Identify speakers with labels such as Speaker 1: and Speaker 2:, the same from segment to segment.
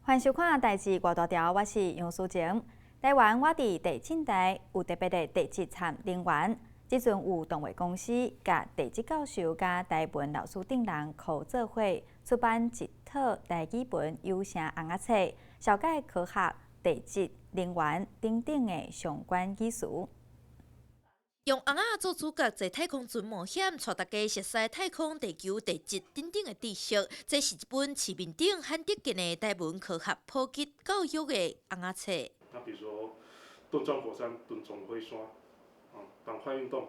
Speaker 1: 歡迎收看《代誌外大條》，我是楊淑靜。台灣倚佇地震帶有特別的地質參能源，這陣有動畫公司佮地質教授佮台文老師等人合做伙出版一套台語文有聲尪仔冊，紹介科學、地質、能源等等的相關知識。
Speaker 2: 用尪仔做主角，坐太空船冒險，帶大家熟悉太空、地球、地質等等的知識。這是一本市面頂罕得見的台文科學普及教育的尪仔冊。
Speaker 3: 那比如說盾狀火山、盾狀火山，啊，板塊運動、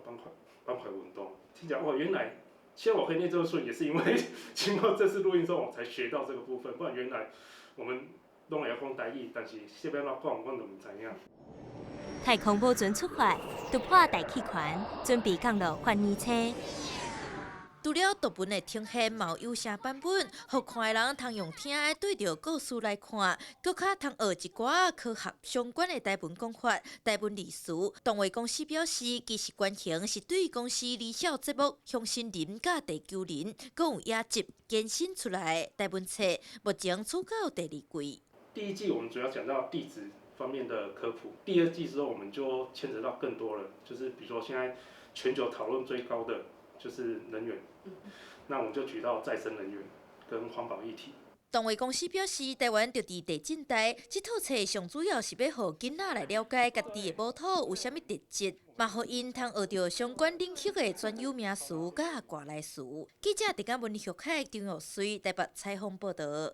Speaker 3: 板塊運動，聽起來哇，原來其實我會念這麼順，也是因為經過這次錄音之後，我才學到這個部分。不然原來我們攏會曉講台語，但是這欲按怎講，我都毋知影。
Speaker 4: 太空母船出發，突破大氣圈，準備降落環行星。
Speaker 2: 除了讀文的呈現，嘛有有聲版本，予看的人通用聽的對著故事來看，閣較通學一寡科學相關的台文講法、台文字詞。動畫公司表示，其實原型是對公司離校節目《鄉森林》佮地球人》閣有影集延伸出來的台文冊，目前出到第二季。
Speaker 3: 第一季我們主要講到地質方面的科普，第二季之後我們就牽扯到更多了，就是比如說現在全球討論最高的就是能源，那我們就舉到再生能源跟環保議題。
Speaker 2: 動畫公司表示，台灣就佇地震帶，這套冊上主要是欲予囡仔來了解家己的母土有啥物特質，嘛予𪜶通學著相關領域的專有名詞佮外來詞。記者鄭嘉文、玉凱、張玉穗台北採訪報導。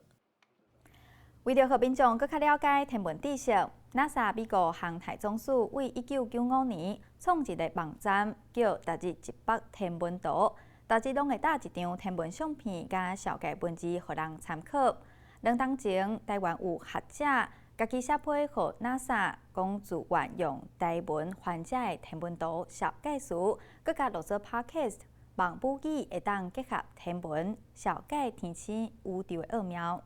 Speaker 1: 為著予民眾閣較了解天文知識，NASA 美國航太總署為1995年創一個網站，叫逐日一筆天文圖，逐日攏會貼一張天文相片佮紹介文字，予人參考。2冬前，台灣有學者家己寫批予 NASA，講自願用台文翻這个天文圖紹介詞，閣共錄做 Podcast，望母語會當結合天文紹介天星宇宙的奧妙。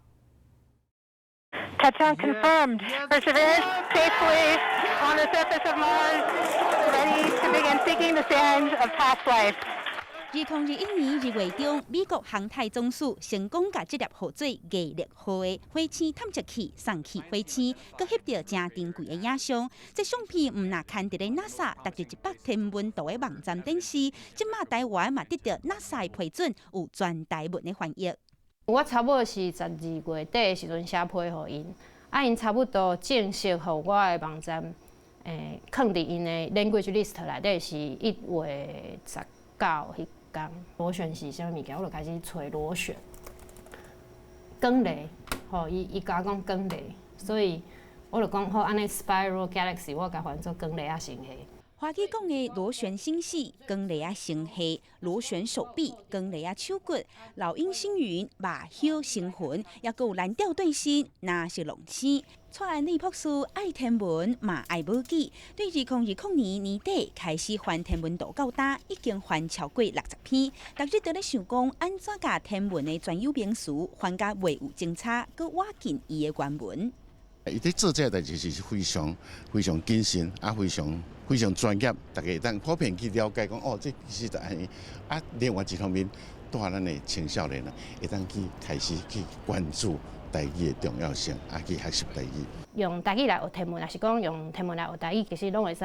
Speaker 5: Touchdown confirmed. Perseverance safely on the surface of Mars, ready to begin seeking the signs of past life.
Speaker 6: 2021年2月中，美國航太總署成功共這粒號做毅力號的火星探測器送去火星，閣翕著誠珍貴的影像。這相片毋但刊佇咧 NASA 逐日一筆天文圖的網站展示，這馬台灣嘛得著 NASA 的批准，有全台文的翻譯。
Speaker 7: 我差不多是12月底的時陣寫批予𪜶，啊，𪜶差不多正式予我的網站，囥佇𪜶的 language list 內底是1月19彼工。螺旋是啥物物件？我就開始揣螺旋。光螺，吼，伊共我講光螺，所以我就講好，按呢 spiral galaxy，我共翻做光螺仔星系。
Speaker 6: 華語講的螺旋星系、光螺仔星系、螺旋手臂、光螺仔手骨、老鷹星雲、馬歇星雲，抑閣有藍調對星、藍色龍星。蔡安麗博士愛天文嘛愛母語，對2020年年底開始翻天文圖到今，已經翻超過60篇。逐日都咧想講，按怎共天文的專有名詞翻甲袂有爭差，閣倚近伊的原文。
Speaker 8: 伊佇做這个代誌是非常非常謹慎，啊，非常非常專業，大家會當普遍去了解講，哦，這其實就按呢。啊，另外一方面，帶咱的青少年啊，會當去開始去關注台語的重要性，啊，去學習台語。
Speaker 7: 用台語來學天文，抑是講用天文來學台語，其實攏會使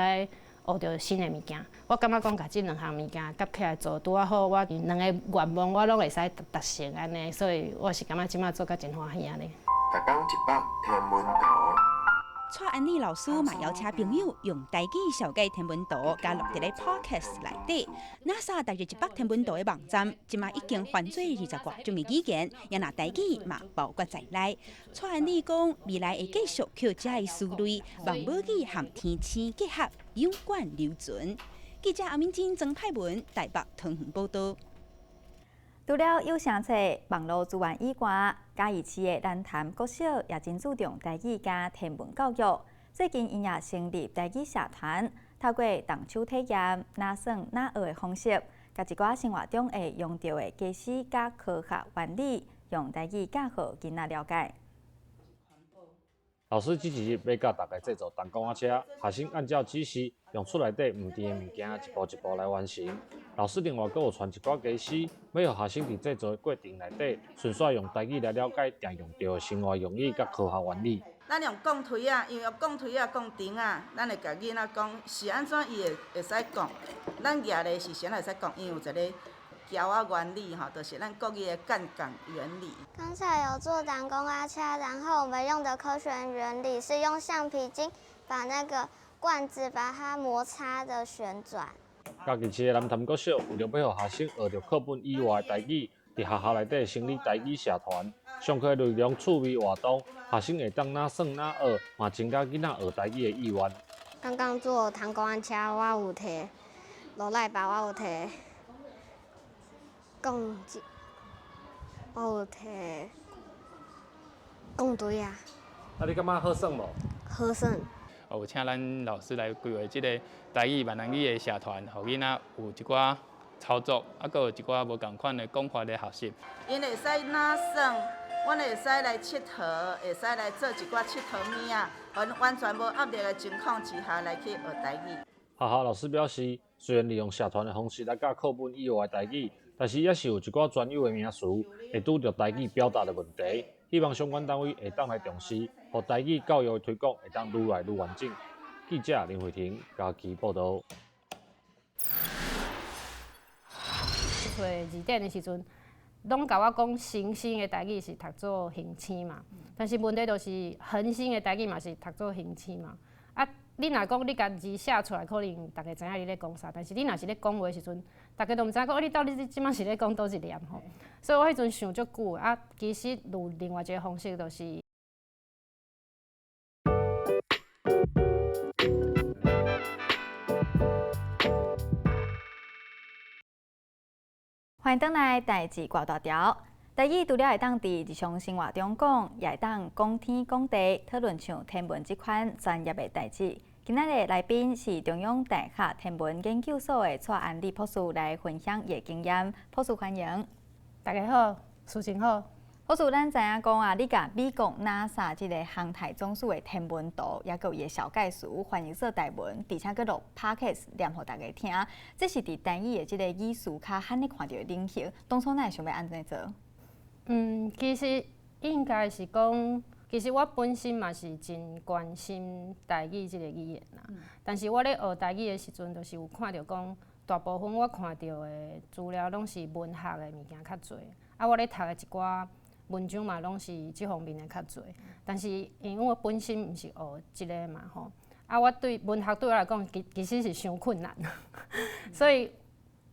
Speaker 7: 學著新的物件。我感覺講，共這兩項物件夾起來做，拄仔好，我兩个願望我攏會使達成按呢，所以我是感覺這馬做甲真歡喜按呢。
Speaker 9: 逐工一筆天文圖。
Speaker 6: 蔡安麗老師嘛邀請朋友用台語紹介天文圖，佮錄佇咧 Podcast 內底。NASA 逐日一筆天文圖的網站，這馬已經翻做20外種的語言，也若台語嘛包括在內。蔡安麗講，未來會繼續抾這个思路，望母語和天星結合，永遠留存。記者阿敏珍、曾派文台北桃園報導。
Speaker 1: 除了有聲冊、網路資源以外，嘉義市的蘭潭國小也真注重台語佮天文教育。最近，𪜶也成立台語社團，透過動手體驗、哪耍哪學的方式，共一寡生活中會用著的家私佮科學原理，用台語教予囡仔了解。
Speaker 10: 老師這一日欲教大家製作彈弓仔車，學生按照指示用厝內底毋甜的物件一步一步來完成。老師另外閣有傳一寡家私，欲予學生佇製作的過程內底，順紲用台語來了解定用著的生活用語佮科學原理。
Speaker 11: 咱用摃錘仔，因為用摃錘仔、摃釘仔，咱會共囡仔講是按怎伊會會使摃。咱舉咧是啥會使摃？因為有一个橋仔原理吼，就是咱國語的槓桿原理。
Speaker 12: 剛才有做彈弓仔車，然後我們用的科學原理是用橡皮筋把那個罐子把它摩擦的旋轉。
Speaker 10: 嘉義市的南潭國小為著欲予學生學著課本以外的台語，佇學校內底成立台語社團，上課內容趣味活動，學生會當哪耍哪學，嘛增加囡仔學台語的意願。
Speaker 12: 剛剛做彈弓仔車，我有提羅賴吧，我有提摃，我有提摃錘仔。
Speaker 10: 啊，你感覺好耍無？
Speaker 12: 好耍。
Speaker 13: 有請咱老師來規劃這个台語閩南語的社團，予囡仔有一寡操作，啊，閣有一寡無仝款的講法咧學習。
Speaker 11: 𪜶會使哪耍，阮會使來𨑨迌，會使來做一寡𨑨迌物仔，完完全無壓力的情況之下來去學台語。
Speaker 10: 學校老師表示，雖然利用社團的方式來教課本以外的台語，但是也是有一寡專有的名詞會拄著台語表達的問題，希望相關單位會當來重視，予台語教育的推廣會當愈來愈完整。記者林慧婷嘉義報導。
Speaker 7: 揣字典的時陣，攏共我講行星的台語是讀做行星嘛，但是問題就是恆星的台語嘛是讀做行星嘛。啊，你若講你共字寫出來，可能逐家知影你咧講啥，但是你若是咧講話的時陣，逐家都毋知影講你到底這擺是咧講佗一粒吼。所以我彼陣想足久啊，其實有另外一个方式，就是。
Speaker 1: 歡迎轉來代誌掛大條。台語除了會當佇日常生活中講，也會當講天講地，討論像天文這款專業的代誌。今仔日來賓是中央大學天文研究所的蔡安麗博士來分享伊的經驗。博士歡迎。
Speaker 7: 大家好，主持人好。
Speaker 1: 博士，咱知影講啊，你共美國 NASA 這个航太總署的天文圖，抑閣有伊的紹介詞翻譯做台文，而且閣錄 Podcast 念予大家聽。這是佇台語的這个語詞較罕咧看著的領域。當初哪會想欲按呢做？
Speaker 7: 嗯，其實應該是講，其實我本身嘛是真關心台語這个語言啦。但是我咧學台語的時陣，就是有看著講，大部分我看著的資料攏是文學的物件較濟。啊，我咧讀的一寡文章嘛，攏是這方面的較濟。但是因為我本身毋是學這个嘛吼，啊，我對文學對我來講，其其實是傷困難。所以，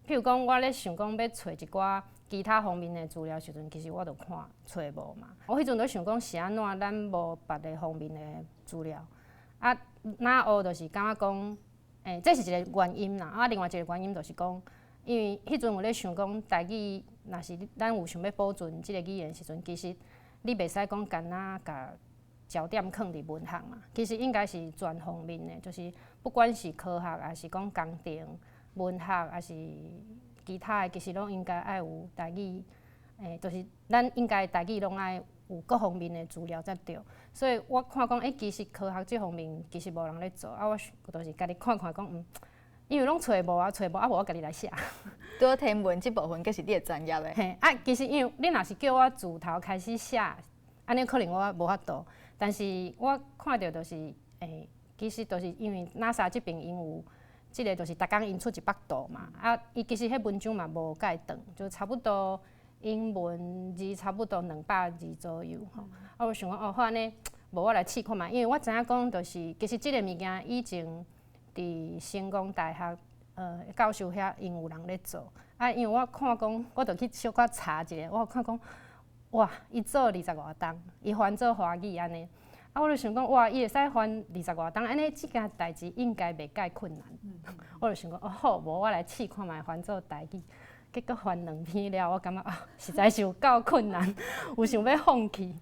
Speaker 7: 譬如講，我咧想講欲揣一寡其他方面的資料時陣，其實我就看揣無嘛。我彼陣咧想講是按怎咱無別个方面的資料，啊，若學就是感覺講，欸，這是一个原因啦。啊，另外一个原因就是講，因為彼陣有咧想講台語，若是咱有想欲保存這个語言時陣，其實你袂使講干焦共焦點囥佇文學嘛。其實應該是全方面的，就是不管是科學，抑是講工程、文學，抑是其他的，其實攏應該愛有台語，欸，就是咱應該台語攏愛有各方面的資料才對。所以我看講，欸，其實科學這方面其實無人咧做，啊，我就是家己看看講，嗯，因為攏揣無啊，揣無啊，無我家己來寫。
Speaker 1: 對天文這部分，閣是你的專業的。
Speaker 7: 嘿，啊，其實因為你若是叫我自頭開始寫，按呢可能我無法度。但是我看著就是，欸，其實就是因為 NASA 這邊𪜶有。這个就是逐工𪜶出一幅圖嘛，啊，伊其實彼文章嘛無蓋長，就差不多英文字差不多200字左右吼。啊，我想講哦，好按呢，無我來試看覓，因為我知影講就是，其實這个物件以前佇成功大學教授遐𪜶有人咧做，啊，因為我看講，我就去小可查一下，我看講，哇，伊做20外冬，伊翻做華語按呢。啊，我就想講，哇，伊會使翻20外冬，按呢這件代誌應該袂蓋困難。我就想講，哦好，無我來試看覓翻做台語。結果翻兩篇了，我感覺啊，實在是有夠困難，有想欲放棄。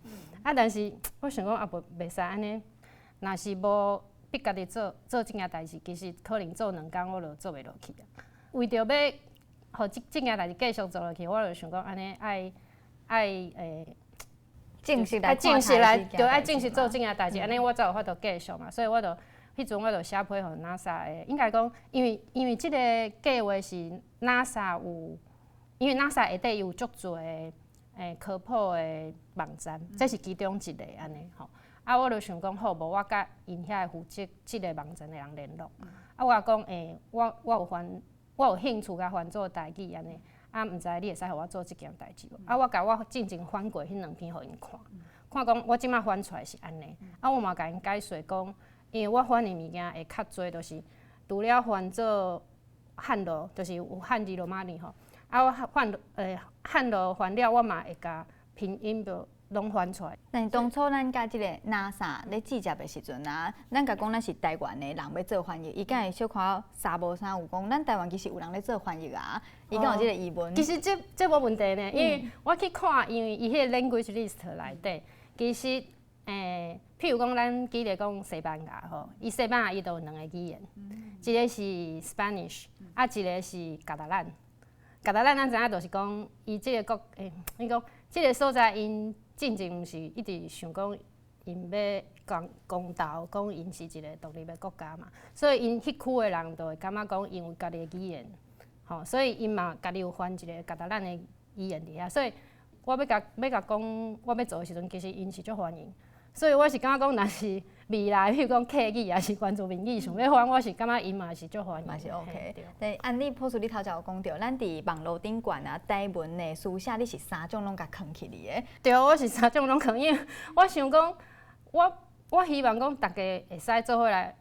Speaker 7: 啊，但是我想講啊，無袂使按呢。若是無逼家己做做這件代誌，其實可能做兩工我就做袂落去啊。為著欲予這這件代誌繼續做落去，我就想講按呢愛愛欸。
Speaker 1: 正式來
Speaker 7: 正式來，對，愛正式做這件代誌，按呢我才有法度繼續嘛。所以我就彼陣我就寫批予 NASA 的，應該講，因為這個計劃是 NASA 有，因為 NASA 下底有足濟科普的網站，這是其中一個按呢吼。啊，我就想講好，無我佮𪜶遐負責這個網站的人聯絡。啊，我講我有興趣共翻做台語按呢，啊，毋知你會使予我做這件代誌無？啊，我共我進前翻過彼兩篇予𪜶看，看講我這馬翻出來是按呢。啊，我嘛共𪜶解說講，因為我翻的物件會較濟，就是除了翻做漢羅，就是有漢字羅馬字吼。啊，我翻漢羅翻了，我嘛會共拼音就攏翻出來。
Speaker 1: 但是當初咱佮這個 NASA 咧接觸的時陣啊，咱共講咱是台灣的人欲做翻譯，伊敢會小可捎無啥有講，咱台灣其實有人咧做翻譯啊，伊敢有這個疑問？
Speaker 7: 其實這無問題呢，因為我去看，因為伊彼個 language list 內底，其實譬如講咱舉例講西班牙吼，伊西班牙伊就有兩個語言，一個是 Spanish，啊一個是加達蘭。加達蘭咱知影就是講，伊這個國你講這個所在𪜶進前毋是一直想講𪜶欲講公投，講𪜶是一個獨立的國家嘛，所以𪜶彼區的人就會感覺講𪜶有家己的語言，吼，所以𪜶嘛家己有翻一個加達蘭的語言佇遐，所以我欲共講我欲做的時陣，其實𪜶是足歡迎，所以我是感覺講，若是未來，譬如講客語抑是原住民語想欲翻，我是感覺𪜶嘛是足歡迎，
Speaker 1: 嘛是 OK。對，按你博士你頭才有講著，咱佇網路頂懸啊，台文的書寫，你是三種攏共囥起來的。
Speaker 7: 對，我是三種攏囥，因為我想講，我希望講大家會使做伙來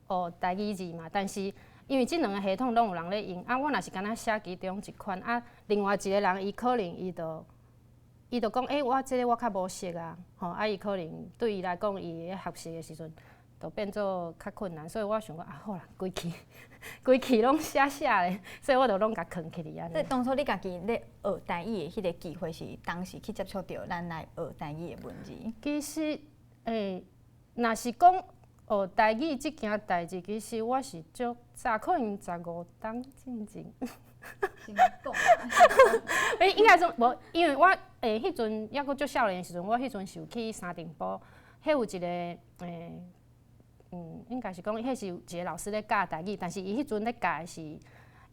Speaker 7: 學台語字嘛，但是因為這兩個系統攏有人咧用，啊，我若是干焦寫其中一款，啊，另外一個人伊可能伊就講，我這個我較無熟啊，吼，啊，伊可能對伊來講，伊咧學習的時陣，就變做較困難，所以我想講啊，好啦，規氣規氣攏寫寫咧，所以我就攏共囥起來按呢。
Speaker 1: 所以當初你家己咧學台語的彼個機會是當時去接觸著咱來學台語的文字。
Speaker 7: 其實，若是講學台語這件代誌，其實我是足早，可能15冬進前。應該說無，因為我彼陣猶閣足少年的時陣，我彼陣是有去三重埔，彼有一個應該是講彼是有一個老師咧教台語，但是伊彼陣咧教的是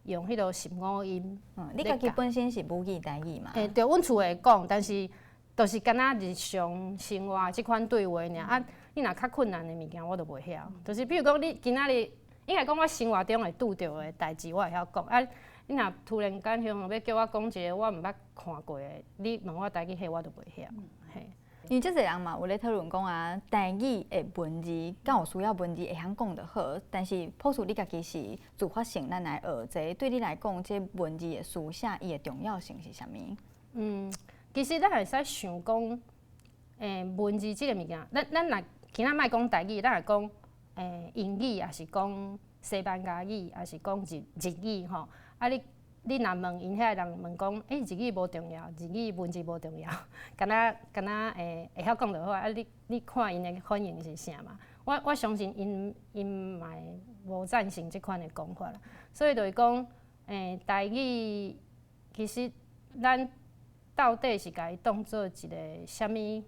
Speaker 7: 用彼個十五音。
Speaker 1: 你家己本身是母語台語嘛？
Speaker 7: 對，阮厝會講，但是就是敢若日常生活這款對話爾。啊，你若較困難的物件，我就袂曉。就是比如講，你今仔日應該講我生活中會拄著的代誌，我會曉講。啊，你若突然間欲叫我講一個我毋捌看過的，你問我台語，彼我就袂曉。嘿。
Speaker 1: 因為足濟人嘛有咧討論講啊，台語的文字敢有需要文字會曉講就好，但是博士你家己是自發性咱來學這個，對你來講，這個文字的書寫伊的重要性是啥物？
Speaker 7: 其實咱會使想講，文字這個物件，咱若今仔莫講台語，咱若講英語，抑是講西班牙語，抑是講日語吼。啊你，你若問𪜶遐個人問講，日語無重要，日語文字無重要，敢若敢若會曉講就好。啊你看𪜶的反應是啥嘛？我相信𪜶嘛會無贊成這款的講法啦。所以就是講，台語其實咱到底是共伊當做一個啥物？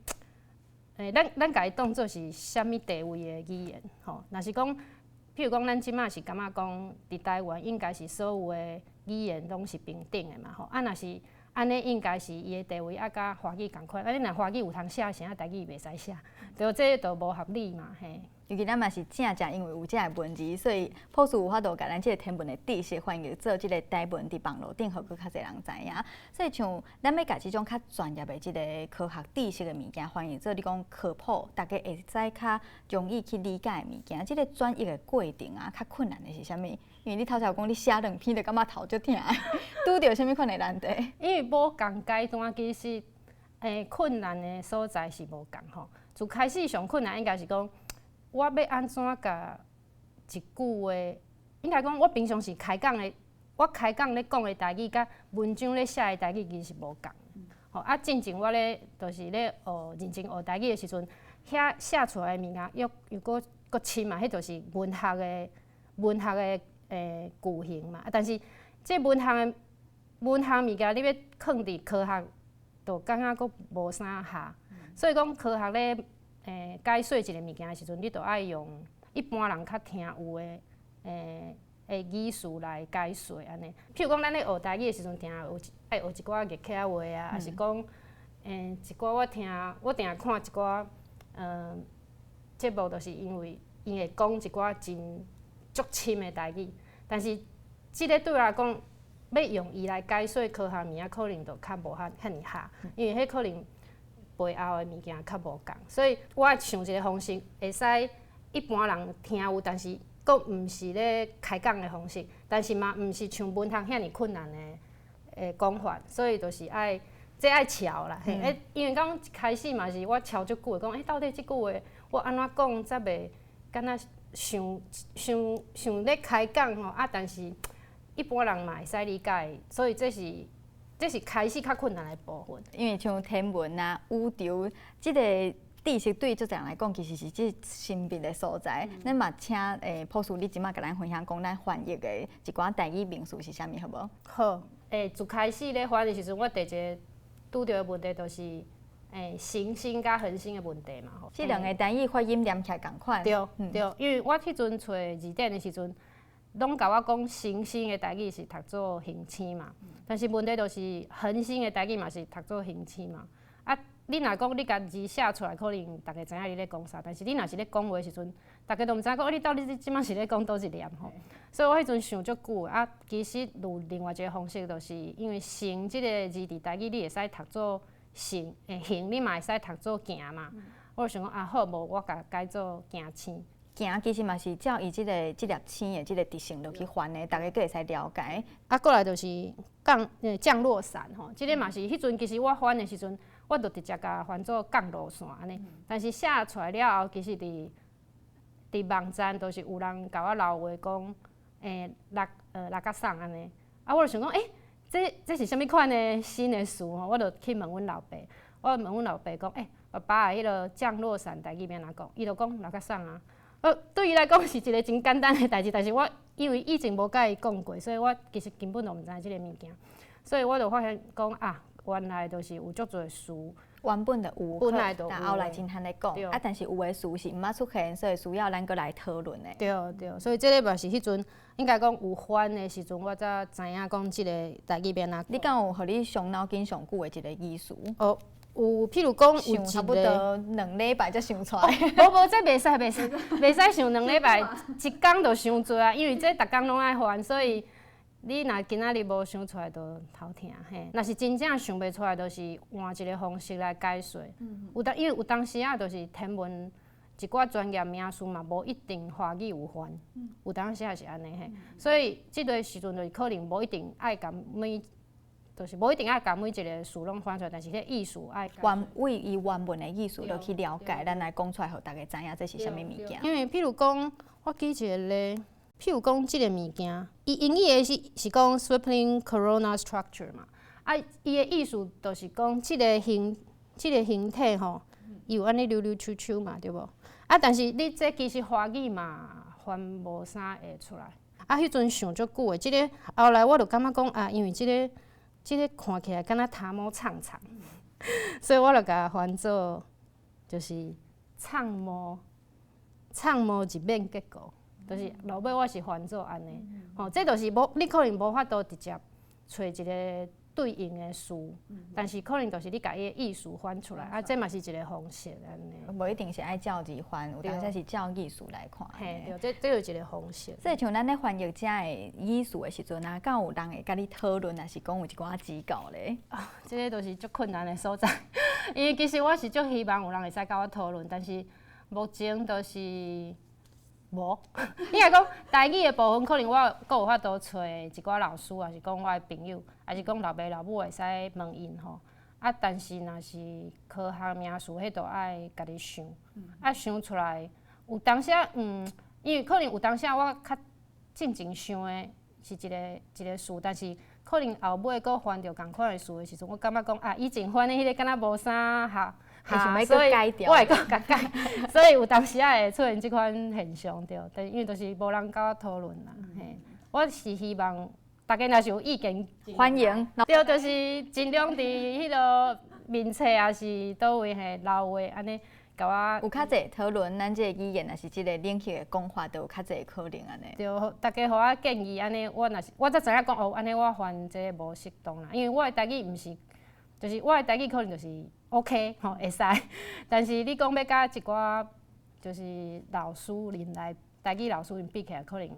Speaker 7: 咱共伊當做是啥物地位的語言？吼，若是講，譬如講，咱這馬是感覺講，佇台灣應該是所有的語言攏是平等的嘛，吼。啊，若是按呢，應該是伊的地位愛佮華語仝款。啊，你若華語有通寫，啥台語袂使寫？對，這就無合理嘛，嘿。
Speaker 1: 尤其咱嘛是正正因為有這个文字，所以博士有法度共咱這個天文的知識翻譯做這個台文佇網路頂，予閣較濟人知影。所以像咱欲共這種較專業的這個科學知識的物件翻譯做你講科普，大家會使較容易去理解的物件。這個轉譯的過程啊，較困難的是啥物？因為你頭才有講你寫兩篇就感覺頭足疼，拄著啥物款的難題？
Speaker 7: 因為無仝階段，其實困難的所在是無仝吼。自開始上困難應該是講，我欲按怎共一句話，應該講我平常時開講的，我開講咧講的台語，佮文章咧寫的台語其實是無仝。吼啊，進前我咧就是咧學認真學台語的時陣，遐寫出來的物件又又閣閣深嘛，彼就是文學的句型嘛。啊，但是這文學物件，你欲囥佇科學，就感覺閣無啥合。所以講科學咧，解說一個物件的時陣，你著愛用一般人較聽有的語詞來解說按呢。譬如講，咱咧學台語的時陣，定有愛學一寡粵客話啊，抑是講一寡我聽我定看一寡節目，就是因為𪜶會講一寡真足深的台語，但是這个對我來講，欲用伊來解說科學物仔，可能就較無遐爾合，因為彼可能背後的物件較無仝，所以我想一个方式，會使一般人聽有，但是閣毋是咧開講的方式，但是嘛毋是像文學遐爾困難的講法，所以就是愛這愛撨啦。嘿，因為講一開始嘛是我撨足久的，講到底這句話我按怎講才袂敢若傷傷傷咧開講吼啊，但是一般人嘛會使理解，所以這是開始較困難的部分。
Speaker 1: 因為像天文啊、宇宙這个知識對足濟人來講，其實是這神秘的所在。咱嘛請博士，你這馬共咱分享講，咱翻譯的一寡台語名詞是啥物，好無？
Speaker 7: 好，自開始咧翻的時陣，我第一个拄著的問題就是行星佮恆星的問題嘛。吼。
Speaker 1: 這兩个台語發音念起來仝款。
Speaker 7: 對對，因為我彼陣揣字典的時陣，攏共我講行星的台語是讀做行星嘛，但是問題就是恆星的台語嘛是讀做行星嘛。啊，你若講你共字寫出來，可能逐家知影你咧講啥，但是你若是咧講話的時陣，逐家都毋知影講你到底這馬是咧講佗一粒吼。所以我彼陣想足久啊，其實有另外一个方式，就是因為星這个字佇台語你會使讀做行，行你嘛會使讀做行嘛。我就想講啊，好，無我共改做行星。
Speaker 1: 行其實嘛是照伊這个這粒星的這个特性落去翻的，逐家閣會使了解。
Speaker 7: 啊，過來就是降落傘吼，這个嘛是彼陣其實我翻的時陣，我就直接共翻做降落傘按呢。但是寫出來了後，其實佇網站都是有人共我留話講，六角送按呢。啊，我就想講，這是啥物款的新的詞吼？我就去問阮老爸，我問阮老爸講，爸爸，彼个降落傘台語欲按怎講？伊就講六角送啊。對伊來講是一个真簡單的代誌，但是我因為以前無共伊講過，所以我其實根本就毋知這个物件，所以我就發現講啊，原來就是有足濟詞，
Speaker 1: 原本就有，
Speaker 7: 本來就有，
Speaker 1: 但後來真罕咧講，啊，但是有的詞是毋捌出現，所以需要咱閣來討論的。
Speaker 7: 對對，所以這个嘛是彼陣應該講有翻的時陣，我才知影講這个台語欲按怎。
Speaker 1: 你敢有予你傷腦筋上久的一个語詞？
Speaker 7: 哦。有，譬如講有一
Speaker 1: 個，差不多2禮拜才想出來。
Speaker 7: 無無，這袂使袂使，袂使想兩禮拜，一工就傷濟啊！因為這逐工攏愛翻，所以你若今仔日無想出來，就頭疼嘿。若是真正想袂出來，就是換一个方式來解說。有當因為有當時啊，就是天文一寡專業名詞嘛，無一定華語有翻。有當時也是按呢嘿，所以這个時陣就是可能無一定愛共每。就是無一定愛共每一个詞攏翻出來，但是彼意思愛
Speaker 1: 原為伊原文的意思落去了解，咱來講出來，予逐家知影這是啥物物件。
Speaker 7: 因為譬如講，我舉一个例，譬如講這个物件，伊英語的是講 sweeping corona structure 嘛，啊，伊的意思就是講這个形體吼，伊有按呢溜溜秋秋嘛，對無？啊，但是你這其實華語嘛翻無啥會出來。啊，彼陣想足久的，這个後來我就感覺講啊，因為這个。這个看起來敢若頭毛長長，所以我就共翻做就是長毛一面結構，就是落尾我是翻做按呢，吼，這就是無你可能無法度直接揣一个對應的詞，但是可能就是你共伊的意思翻出來，啊，這嘛是一个方式按呢。
Speaker 1: 無一定是愛照字翻，有當時是照意思來看。
Speaker 7: 嘿，對，這就一个方式。
Speaker 1: 所以像咱咧翻譯遮的語詞的時陣啊，敢有人會共你討論，抑是講有一寡指教咧？
Speaker 7: 啊，這个就是足困難的所在，因為其實我是足希望有人會使共我討論，但是目前就是無。應該講台語的部分，可能我閣有法度揣一寡老師，抑是講我的朋友，抑是講老爸老母會使問𪜶吼。啊，但是若是科學名詞，彼就愛家己想，啊想出來有當時啊，因為可能有當時啊，我較進前想的是一个一个詞，但是可能後尾閣翻著仝款的詞的時陣，我感覺講啊，以前翻的彼个敢若無啥合。
Speaker 1: 所以
Speaker 7: 我會閣共改，所以有當時仔會出現這款現象對，但因為就是無人共我討論啦，嘿，我是希望大家若是有意見，
Speaker 1: 歡迎，
Speaker 7: 對，就是盡量佇彼个面冊抑是佗位嘿留話按呢，共我
Speaker 1: 有較濟討論，咱這個語言抑是這個領域的講法，都有較濟可能按呢。
Speaker 7: 對，逐家予我建議按呢，我若是我才知影講哦，按呢我犯這個無適當啦，因為我的台語毋是，就是我的台語可能就是 OK 吼會使，但是你講欲佮一寡就是老師𪜶來台語老師𪜶比起來，可能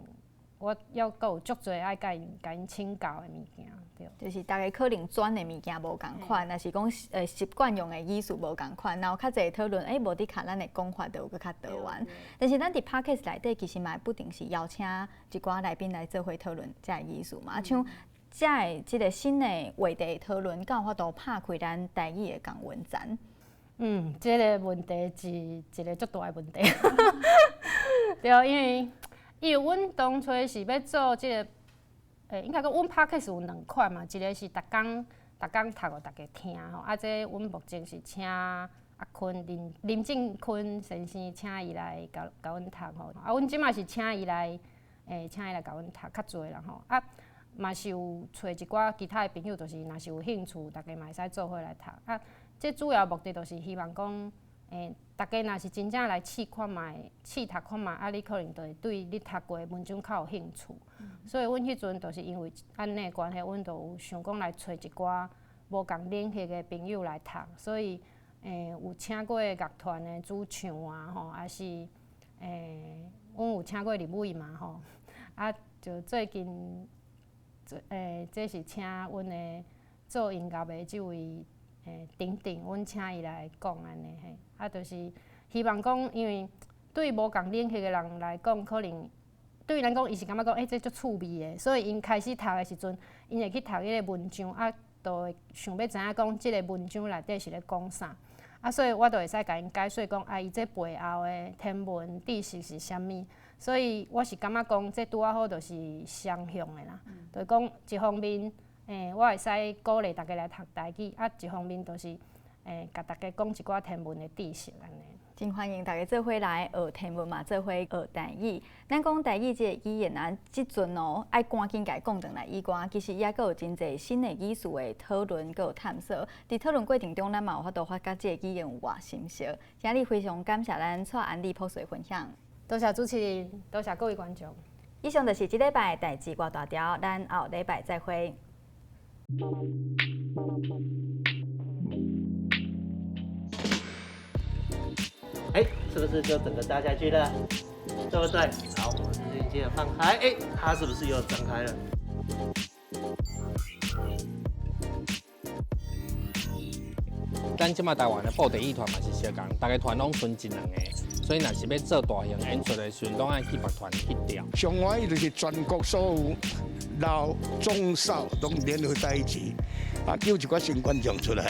Speaker 7: 我猶閣有足濟愛共𪜶請教的物件，對。
Speaker 1: 就是逐家可能轉的物件無仝款，抑是講習慣用的語詞無仝款，然後較濟討論，欸，無的確咱的講法就有閣較多元。但是咱佇 Podcast 內底其實嘛不定時邀請一寡來賓來做伙討論這个語詞嘛，像這个這个新的話題討論，敢有法度拍開咱台語的共溫層？
Speaker 7: 嗯，這个問題是一個足大的問題。對，因為阮當初是欲做這个，欸，應該講阮 Podcast 有兩款嘛，一個是逐工逐工讀予逐家聽吼，啊，這阮目前是請阿坤林林靖坤先生請伊來共阮讀吼，啊，阮這馬是請伊來，欸，請伊來共阮讀較濟啦吼，啊，嘛是有揣一寡其他的朋友，就是若是有興趣，逐家嘛會使做伙來讀。啊，這主要目的就是希望講，欸，逐家若是真正來試看覓，試讀看覓，啊，你可能就會對你讀過的文章較有興趣。所以阮彼陣就是因為按呢關係，阮就有想講來揣一寡無仝領域的朋友來讀，所以，欸，有請過樂團的主唱啊，吼，抑是，欸，阮有請過立委嘛，吼，啊，就最近，欸，這是請阮的做音樂的這位，欸，丁丁，阮請伊來講按呢嘿，啊，就是希望講，因為對無仝領域的人來講，可能對𪜶來講，伊是感覺講，欸，這足趣味的，所以𪜶開始讀的時陣，𪜶會去讀彼个文章，啊，就會想欲知影講，這个文章內底是咧講啥，啊，所以我就會使共𪜶解說講，啊，伊這背後的天文知識是啥物，所以我是感覺講，這拄仔好就是雙向的啦，就是講一方面，欸，我會使鼓勵逐家來讀台語，啊，一方面就是，欸，共逐家講一寡天文的知識按呢。
Speaker 1: 真歡迎大家做伙來學天文嘛，做伙學台語。咱講台語這个語言啊，這陣哦，愛趕緊共講轉來以外，其實猶閣有真濟新的語詞的討論，閣有探索。佇討論過程中，咱嘛有法度發覺這个語言有偌深邃。今日非常感謝咱蔡安麗博士的分享。
Speaker 7: 多謝主持人，多謝各位觀眾。
Speaker 1: 以上就是這禮拜代誌外大條，咱後禮拜再會。
Speaker 14: 哎，是不是就整個扎下去了？對不對？好，我們這邊接着放開，哎，它是不是又張開了？
Speaker 13: 咱這馬台灣的布袋戲團嘛是相仝，逐个團攏賰一兩个，所以若是欲做大型演出的時陣，攏愛去別團去調。
Speaker 15: 上歡喜就是全國所有老中少攏聯合在一起，啊，叫一寡新觀眾出來。